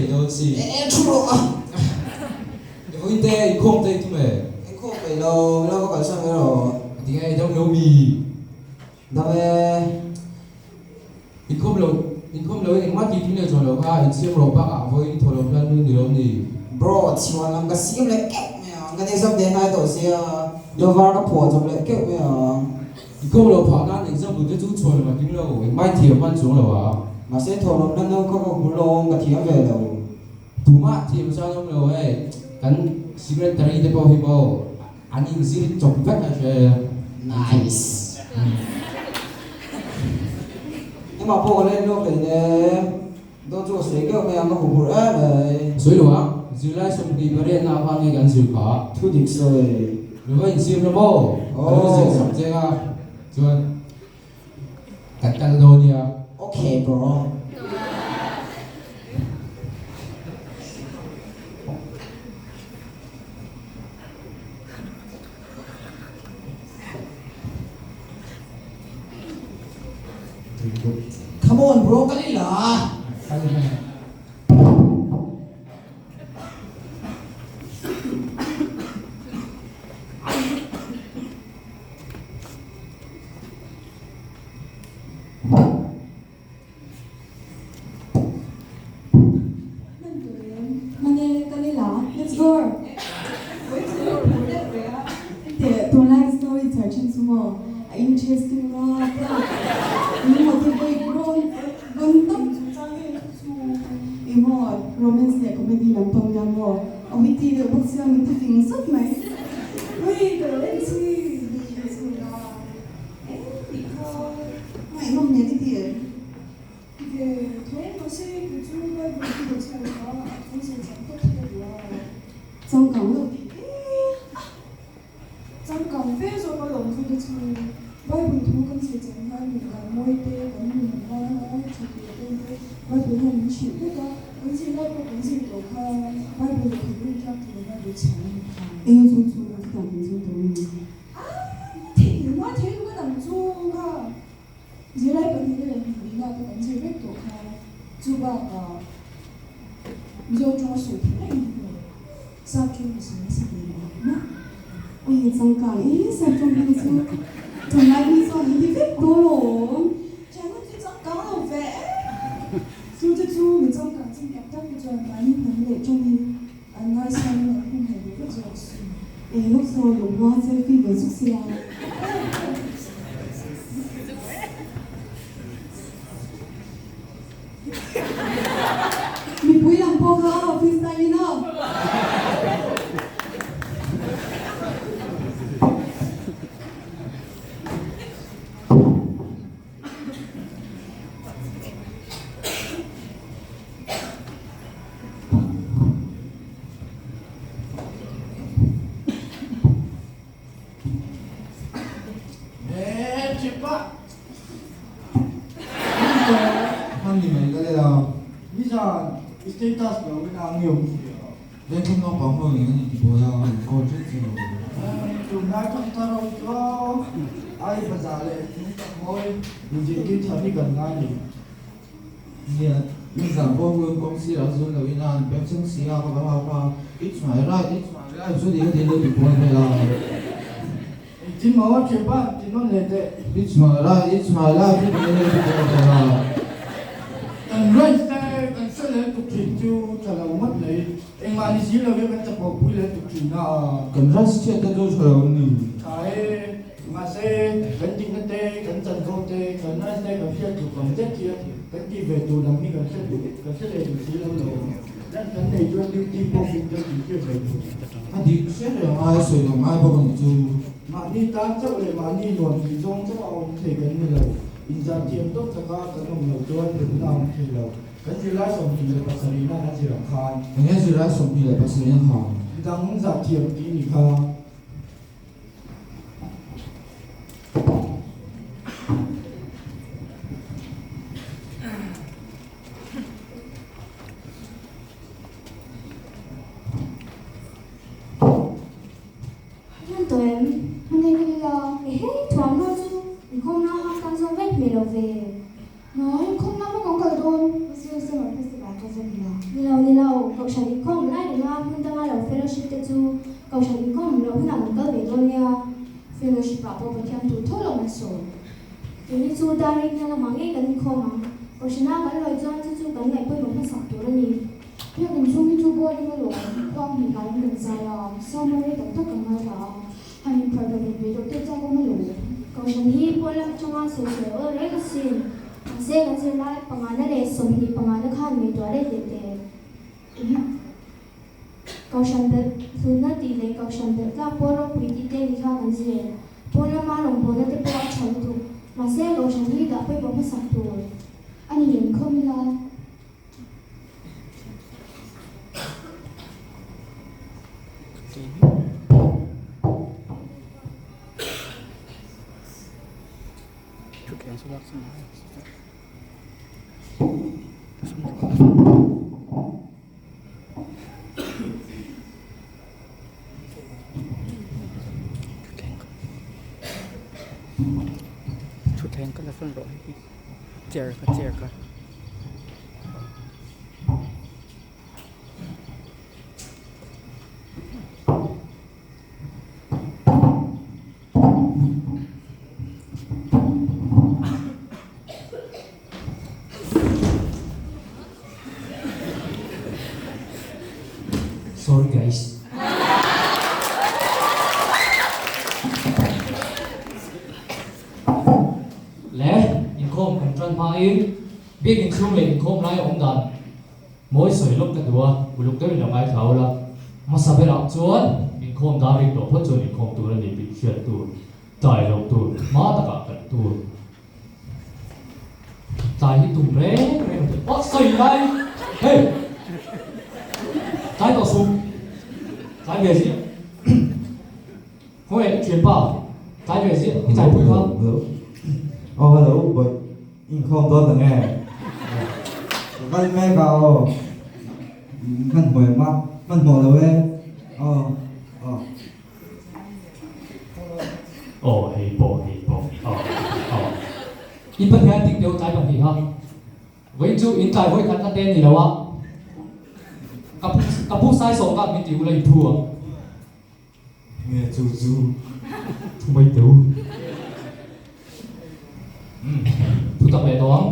thei dawn si. E e thu rawh a. I vawiin te inkhawm te i tum e? Inkhawm peih lo, min lo va kalsan mai rawh. A ti nge i dam lo mi? Dam e. Inkhawm lo, inkhawm lo in engmah tih tum leh chuan lo kha insiam rawh bakah vawiin thaw lo hlan nu ni lo ni. Bro, chhuan lam ka siam leh keuh mai ang, kan exam te hnai tawh sia, dovar ka phuah chawp leh keuh mai ang. Inkhawm lo phah nan exam tur te chu chhuan lam a tling lo, engmah i thiam hman chuang lo a. Mahse thaw lo hlan nu kha ka hmu lawng, ka thiam ve lo. Tumah thiam chuan awm lo hei, kan secretary te pawh hi maw an inzir chawp vek a hre. Nice. Engmah pawh ka len lawk hlei nen, dawn chu ka sawi keuh mai ang, ka hmu phur em mai. Sawi lo ang, zirlai 28 na kha nge kan zir kha? Thu dik sawi. Lo va insiam la maw? Ka lo zir sak che a, chuan. Kan kal dawn nia. Okay bro. Come on bro, kal ila. Kal ila. Mane kal ila, let's go! Teh tunlai story char thin chu maw a interesting a min motivate rawn rawn tak chungchang hi chu ih maw romance leh comedy lampang nia maw a witty deuh bawk sia min ti fing zet mai. Ui ka lo en chi Ngaihnawm nen i ti em? Ve tho mahse kei chu Bible hi lo chhiar kha a thu zir chang tawp hi ka duh a. Changkang lo tih ve a. Changkang ve zawk a lawm chu te chu Bible thu kan zir chang hian nun kan mawi te, kan nun an ngai a, tha tur te te Bible hian min hrilh vek a, kan zir lai pawh kan zir tawh kha Bible leh thil rintlak tur Bible chhiar a ni kha. Eng chu chu chutiang kan zir tawh a ni. A thei hma thei luka dang chu kha zirlai pahnihna leh hnih te kan zir vek tawh kha chu bakah Mizo tawnga sawi theih reng hi maw Sap tawng ka sawi nasa ve lo ang a. Ui changkang e Sap tawng hmang chu tunlai mi chuan an ti vek dawn lawm. Thiannu chu changkang lo ve e. Chu te chu mi changkang chin tak tak te chuan mahni hnam leh tawng hi An ngaisang in an hung hei ve vek zawk si. Eng lawk saw lung hma selfie ve zuk sia. Mipui lam pawh kha a office style in aw. Hman ni mai ka leh a. Nizan status lo in ang nge awm si a. Vengthlang naupang ho eng an inti buai a, an inkawl tlat zero. Tunlai thang thar ho chu ai bazar leh thing tak mawi inzirtir thar hi kan ngai ni. Nia, nizan pawh hun kawng sirah zun lo in a an pem chhung si a, ka va hau kha, It's my right, it's my life, chu ni ka ti lo ti buai vel a. Engtin maw thianpa ti nawn leh teh. It's my right, it's my life chu ni lo ti buai vel a. Kan rights te kan hre leh tuk thin chu tha lo ngawt mai, engmah ni si lo in kan chapawh pui leh tuk thin a. Kan rights chhiat te chu tha lo ni. Tha e, mahse kan dikna te, kan chanvo te, kan rights te kan hriat duh vang zet hian kan tih ve tur lam hi kan hre duh, kan hre leh duh si lo lo. Ran kan nei chuan duty pawh min tel tih hriat ve tur. A dik hre reng a, sawi lo ngai bawk a nih chu. Mahni tan chauh leh mahni nuam tih zawng chauh a awm thei kan ni lo. Inzah thiam tawk taka kan awm loh chuan nunna a awm thei lo. Kan zirlai 27na kan zir ang khan. Enge zirlai 27na khan? Midang zah thiam tih ni kha. Hman tawh em? Hman ei ka ila. Ehe, thuamhnaw chu inkhawmna a hak tan zawk vek hmel lo ve. Ngai, inkhawmna maw kan kal dawn? Zir Summer Festival ka zawk ila. Ni lo, ni lo, Kohhran inkhawm lai renga hmun danga lo fellowship te chu Kohhran inkhawm loh hunah kan kal ve dawn nia. Fellowship ah pawh Pathian tur tho lo an sawi. Keini chu dar rinna lamah ngei kan inkhawm ang. Kohhrana kan lawi chuan chu chu kan ngaih pawimawh hmasak tur a ni. Biakinn chhung hi chu boring alawm, khuang hnih hlaiin kan zai a, sermon rei tak tak kan ngaithla a, han inpharh rawh ve deuh deuh chak awm alawm. Kohhran hi pawn lam atanga sawisawi awl reng asin. Mahse kan zirlai pangana leh 25na khan ngaihtuah let leh teh. Kohhran belh hlutna tih leh kohhran belh tlak pawh ropui tih te ni kha kan zir. Pawn lama rawngbawlna te pawh a tha lutuk. Mahse kohhran hi dah pawimawh hmasak tur a ni lem khawm ila. Thutthleng ka la sawn rawh hei hi chair kha chair kha. Sorry guys. Le inkhawm kan tan hmain biak inchhung leh inkhawm lai awm dan Mawi sawi lawk ka duh a, uluk deuhin a ngaithla awl a. Hmasa berah chuan inkhawm dar rik tawh phawt chuan inkhawm tur a ni tih hriat tur, tlai loh tur, hma takah kalh tur. Tlai hi tum reng reng a tih. Aw sawi lai! Hey! Tlai tawh suh! Tlai ve ziah. Khawnge i thianpa? Tlai ve ziah i tlai pui kha. Hello. Aw hello boy. Inkhawm dawn ta nge? Ka kal mek a aw. Hmanhmawh em a? Hmanhmawh lo e. Aw aw. Aw hei pawh hei pawh aw aw. I Pathian dik deuh tlai pahnih ha. Vawiin chu in tlai vawi khat na te ni lo a. Ka pu ka pu sai sawm kha min ti ula i phu ang. Nge chu chu thu mai teu. Umm thu tak leh tawh ang.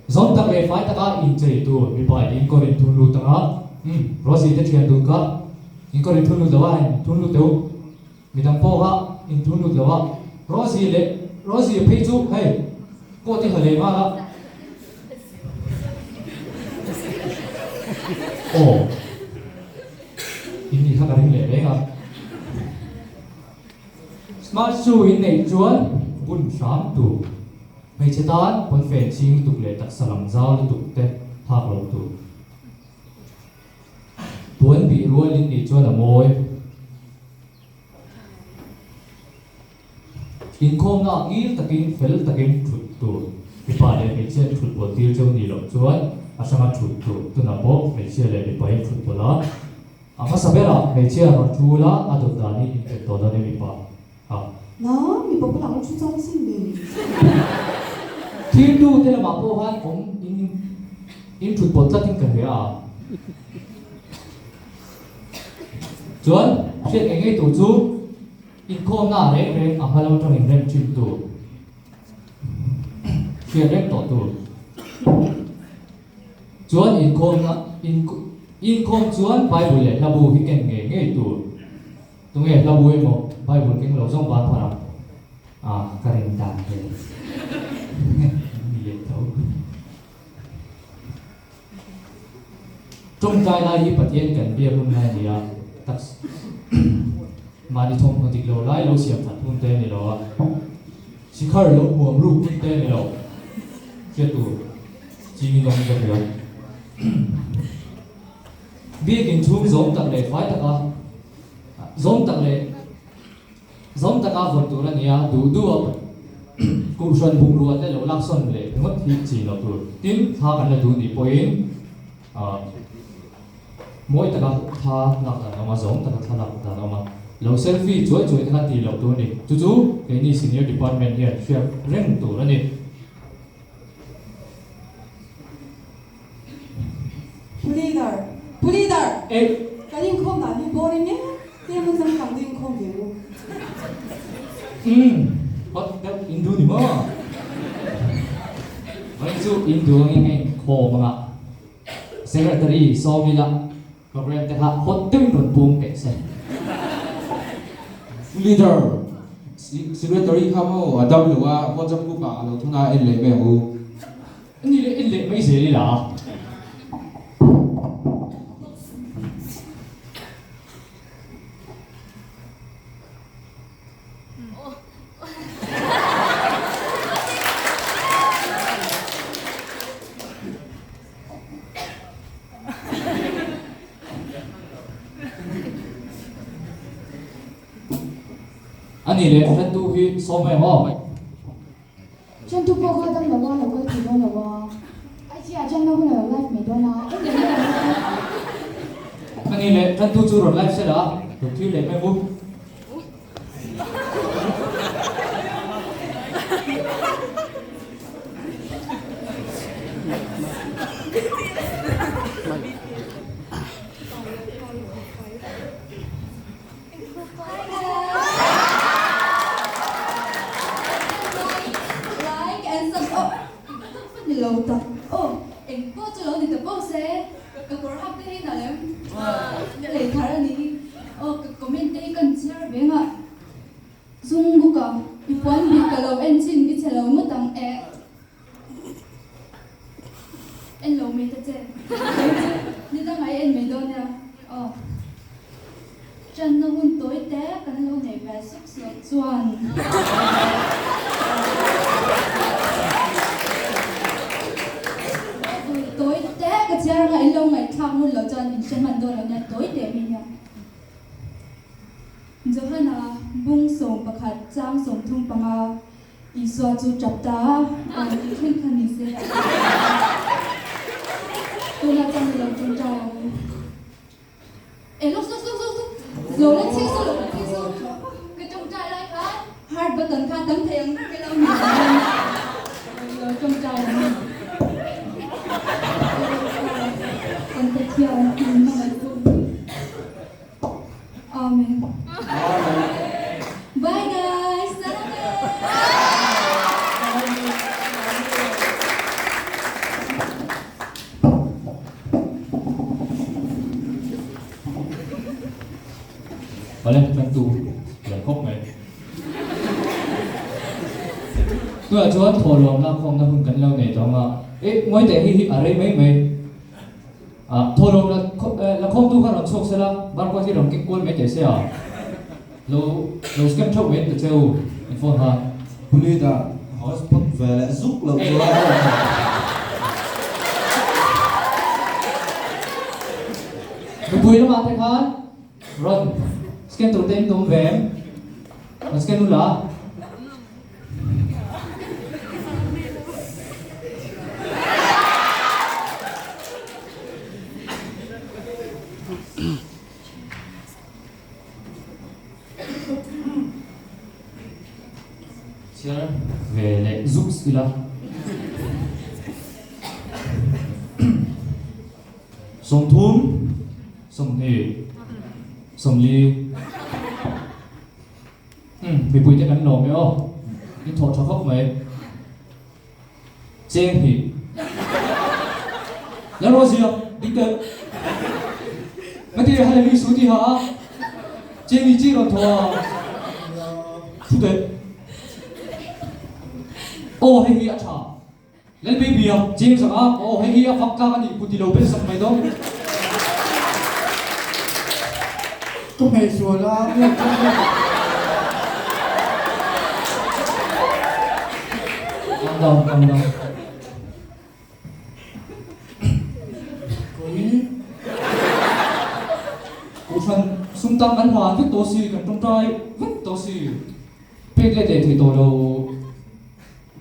Zawm tak leh fai taka inchei tur mipa in kawr in thun lut ang a. Umm Rosie te thian dun kha in kawr in thun lut lo a in thun lut teu. Midang pawh kha in thun lut lo a. Rosie leh Rosie phei chu hei coat i ha leh nghal a. Aw. In nih kha ka ring leh reng a. Smart shoe in neih chuan bun hram tur. Hmeichhe tan pawnfen chhing lutuk leh taksa lam zau lutuk te phak lo tur. Puan bih rual in nih chuan a mawi. Inkhawmna ah ngil takin fel takin thut tur. Mipa leh hmeichhia an thut pawlh tir cheu nih loh chuan a hranga thut tur. Tunah pawh hmeichhia leh mipa hi thut pawlh a, a hmasa berah hmeichhia rawn thu la a dawt dan hi inpet tawh dawn e mipa kha. Na, mipa bulah ka thu chang sin ve. Thiltu te lamah pawh khan awm in in thut pawlh tlatin ka hria a. Chuan hriat ngei ngei tur chu inkhawmna reng reng a hma lam atangin rem thin tur, hriat reng tawh tur. Chuan inkhawmna inkhawm chuan Bible leh hlabu hi ken ngei ngei tur. Tunge hlabu emaw Bible keng lo zawng ban phar ang? Ah, ka rin dan vel. Ni leh tho. Tawngtai lai hi Pathian kan biak hun lai a ni a, tak mahni thawmhnaw dik lo lai lo siam that hun te a ni lo a, sikhar lo huam ruk hun te a ni lo, hriat tur chingin awm ka hria. Biakin chhung zawm tak leh fai taka zawm tak leh Zawm taka vawn tur a nia, duh duh a Kohhran bungrua te lo laksawn leh ringawt hi chi lo tur. Tin, thla kan la duh nih pawhin mawi taka thla lak dan a awm a, zawm taka thla lak dan a awm a, lo selfie chuai chuai te kha ti loh tur a ni. Chu chu keini Senior Department hian hriat reng tur a ni. Pu Leader! E. Kan inkhawm dan hi boring em em a changkang te inkhawm ve u. Umm, hot deuh in duh ni maw? Vawiin chu in duh angin ka inkhawm anga Secretary sawm ila program te kha hot deuhin rawn pung teh se. Pu Leader, Secretary kha maw a dam lo a, WhatsApp group ah a lo thun a en leh mai ang u. Ni leh en leh mai zel ila. A nih leh hrantu hi sawm em aw? Hrantu pawh kha dam lo a, lo kal thei dawn lo a. Ai chiah a channa hun a lo live mai dawn a, en leh mai ang A nih leh hrantu chu rawn live sela, lo thlir leh mai mu. Like and sub oh ni lo tak oh eng pawh chu lo ni ta pawh se ka kawr hak te hi nalh em lei thar a ni hi aw ka comment te hi ka chhiar ve ngah zung bawk a i puan bik ka lo en chin i chhe lo ngawt ang eh en lo mai ta che kei chu ni dang ai en mai dawn nia aw Channa hun tawi te kan lo neih ve suk suk chuan Bible tawi te ka chhiar anga in lo ngaihthlak ngun loh chuan in hre hman dawn lo nia tawi te mai nia. Johana bung 11 chang 35 Isua chu tap ta a, aw tih thleng kha ni se. Tunah chuan i lo ṭawngṭai ang u. E lawk lawk lawk lawk lo la chhing saw lo la chhing saw ka tawngtai lai khan heart button kha tam thei ang ber mai lo mi lo tawngtai ang kan Pathian min hmangaih tu Amen Bye guys Awle kan tu lian khawp mai. Tunah chuan thawhlawm lakkhawmna hun kan lo nei tawng a, eh ngawi teh hi hi a rei mai mai. Ah thawhlawm lakhawmtu kha rawn chhuak sela barcode hi rawn keng kual mai teh se a, lo lo scan theuh mai ta che u in phone kha. Pulit ah hotspot ve leh zuk loh chuan a awm ang. Nupui lamah te khan rawn scan tur te in tum ve em? Rawn scan ula. Chhiar ve leh zuk ila. 30, 20, 40. Umm, mipui te kan lawm e aw. In thawh tha khawp mai. Cheng hi. Lalruazia, ding teh. Ngati Hallelujah su ti ha a. Cheng hi chi rawn thaw a. Thu teh. Aw hei hi a tha. Lal baby a cheng sak a, aw hei hi a fak tlak a nih ku ti lo bel sak mai dawn. Ka hmehsual a, mi a cheng sak. Calm down, calm down. Koi. Kohhran sum tam kan hlan vek tawh si, kan tawngtai vek tawh si. Pek let leh thei tawh lo.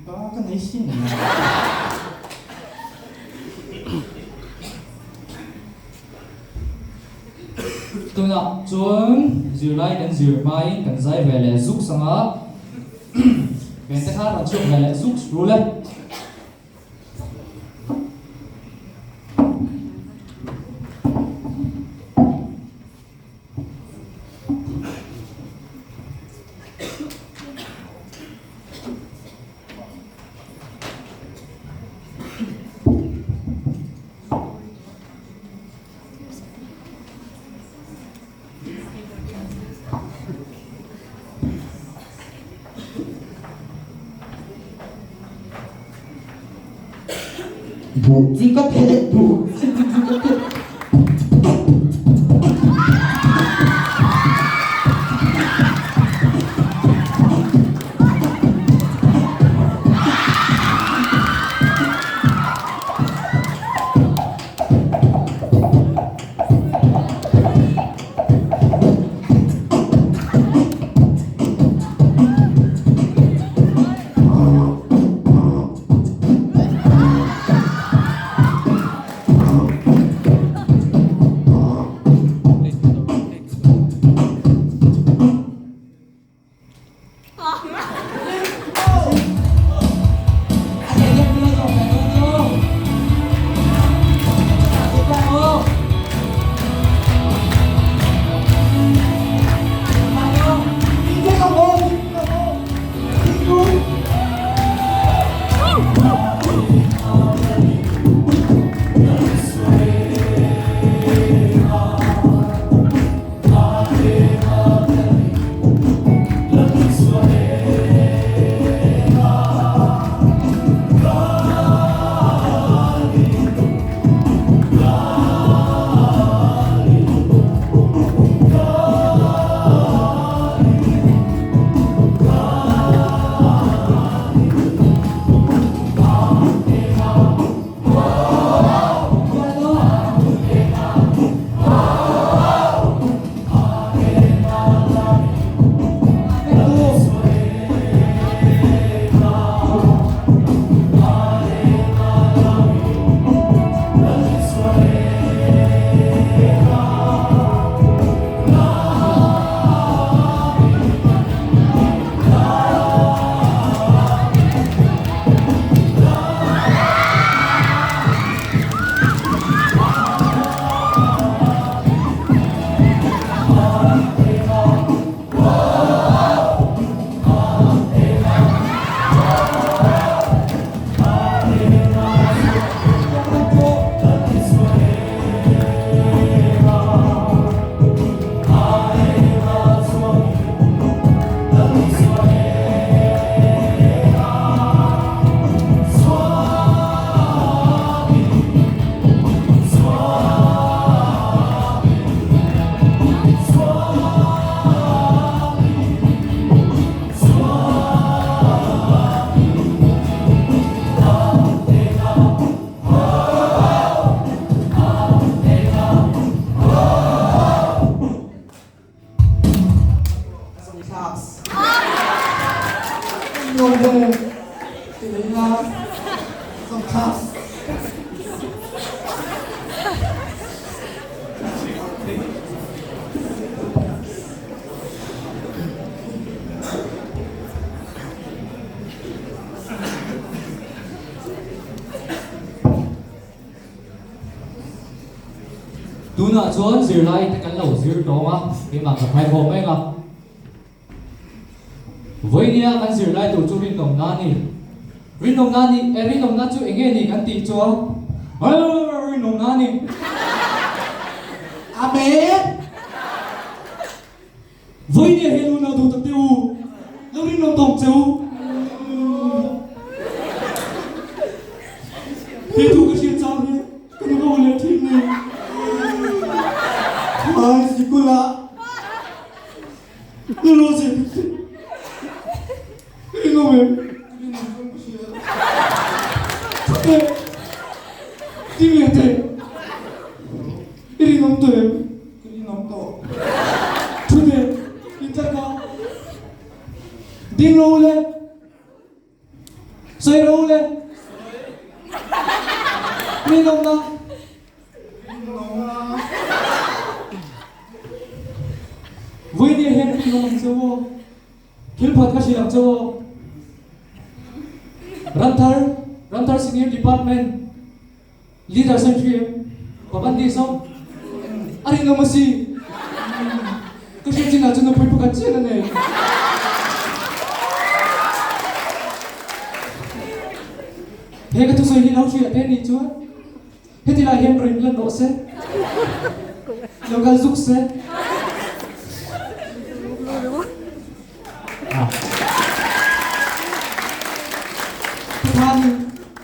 Ba ka nei sin. Tunah chuan zirlai kan zir hmain kan zai ve leh zuk sang a, beng te kha rawn chhuak ve leh zuk rul e. Buh chi ka theh buh chi ka theh. Tunah chuan zirlai te kan lo zir tawng a, keimah ka phai khawm mek a. Vawinia kan zirlai tur chu rinawmna a ni. Rinawmna ni, eh rinawmna chu eng nge ni kan tih chuan rinawmna a ni. Amen! Vawinia hian unau duh tak te u, lo rinawm tawng che u. He thu ka hriat chang hian ka nu ka u leh thin ni. Hai sikula. Vawinia hian ka rinawm ang che u aw, thil phat ka hrilh ang che u aw. Ramthar, Ramthar Senior Department Leader Sentry Paban Sawm a rinawm a si. Ka hriat chinah chuan nupui pakhat chian a nei. He ka thusawi hi lo hria te nih chuan heti lai hian rin lan rawh se, lo kal zuk se. Pathan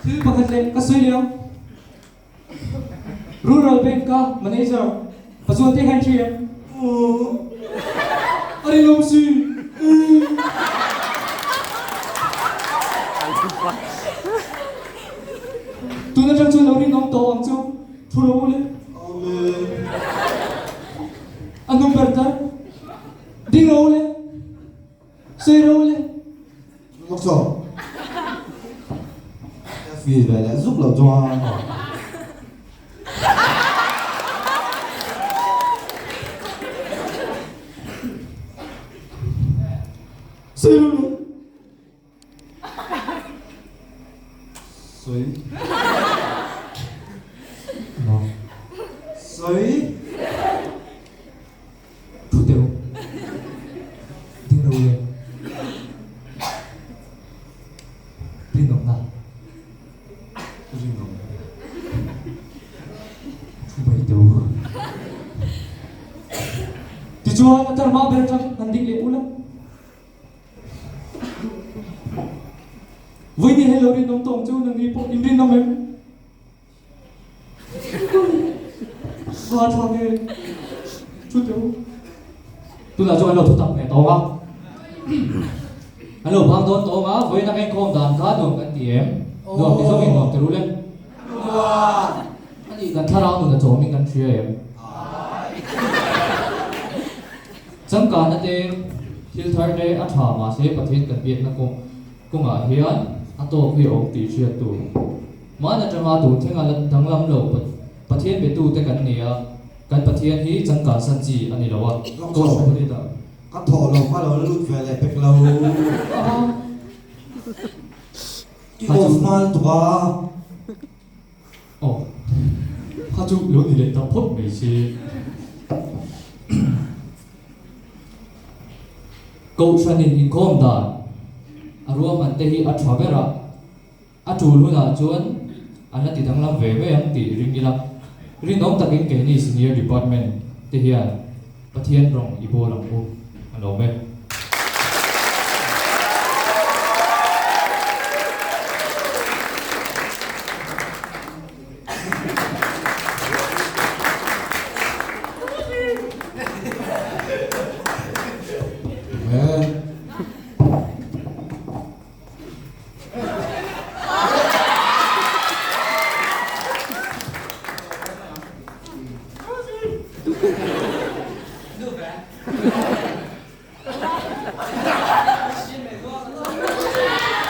thil pakhat leh ka sawi leh ang. Rural Bank ka manager Pazual te khan hri em? A rinawm si. Tun atang chuan lo rinawm tawh ang chu. Thu ro u le. Amen. A number tar. Ding ro u le. Sei ro u le. Lawk chaw. Feel ve leh zuk lo chuan. Sei ro le. Sawi. Sawi. Thu teu. Ding ro le. Rinawmna. Rinawm. Thu mai teu. Tichuan a tarmah ber atang an ding leh ula. Vawiin hi lo rinawm tawng chu nangni pawh in rinawm em? Va tha ve thu teu. Tunah chuan an lo thu tak leh tawng a. An lo bang dawn tawng a, vawiin a inkhawm dan kha nuam kan ti em? Nuam ti zawngin nuam ti ru le. Ani kan thlarau nun a chawmin kan hria em? Changkana te thil thar te a tha mahse Pathian kan biakna kawng kawngah hian a tawk hi a awm tih hriat tur. Hman atanga tun thlenga la danglam lo Pathian betute kan ni a, kan Pathian hi changkan san chi a ni lo a. Kohhran hi dah. Ka thawh lo kha lo la lut ve leh pek lo. I off nghal tuk a. Aw, kha chu lo ni leh ta phawt mai se. Kohhranin inkhawm dan a ruahman te hi a tha ber a, a tul hunah chuan an la ti danglam ve mai ang tih ring ila. Rinawm takin keini Senior Department te hian Pathian rawng i bawl ang u a lawm e.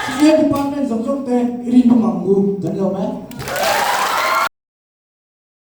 Senior Department zawng zawng te i rinawm ang u kan lawm e.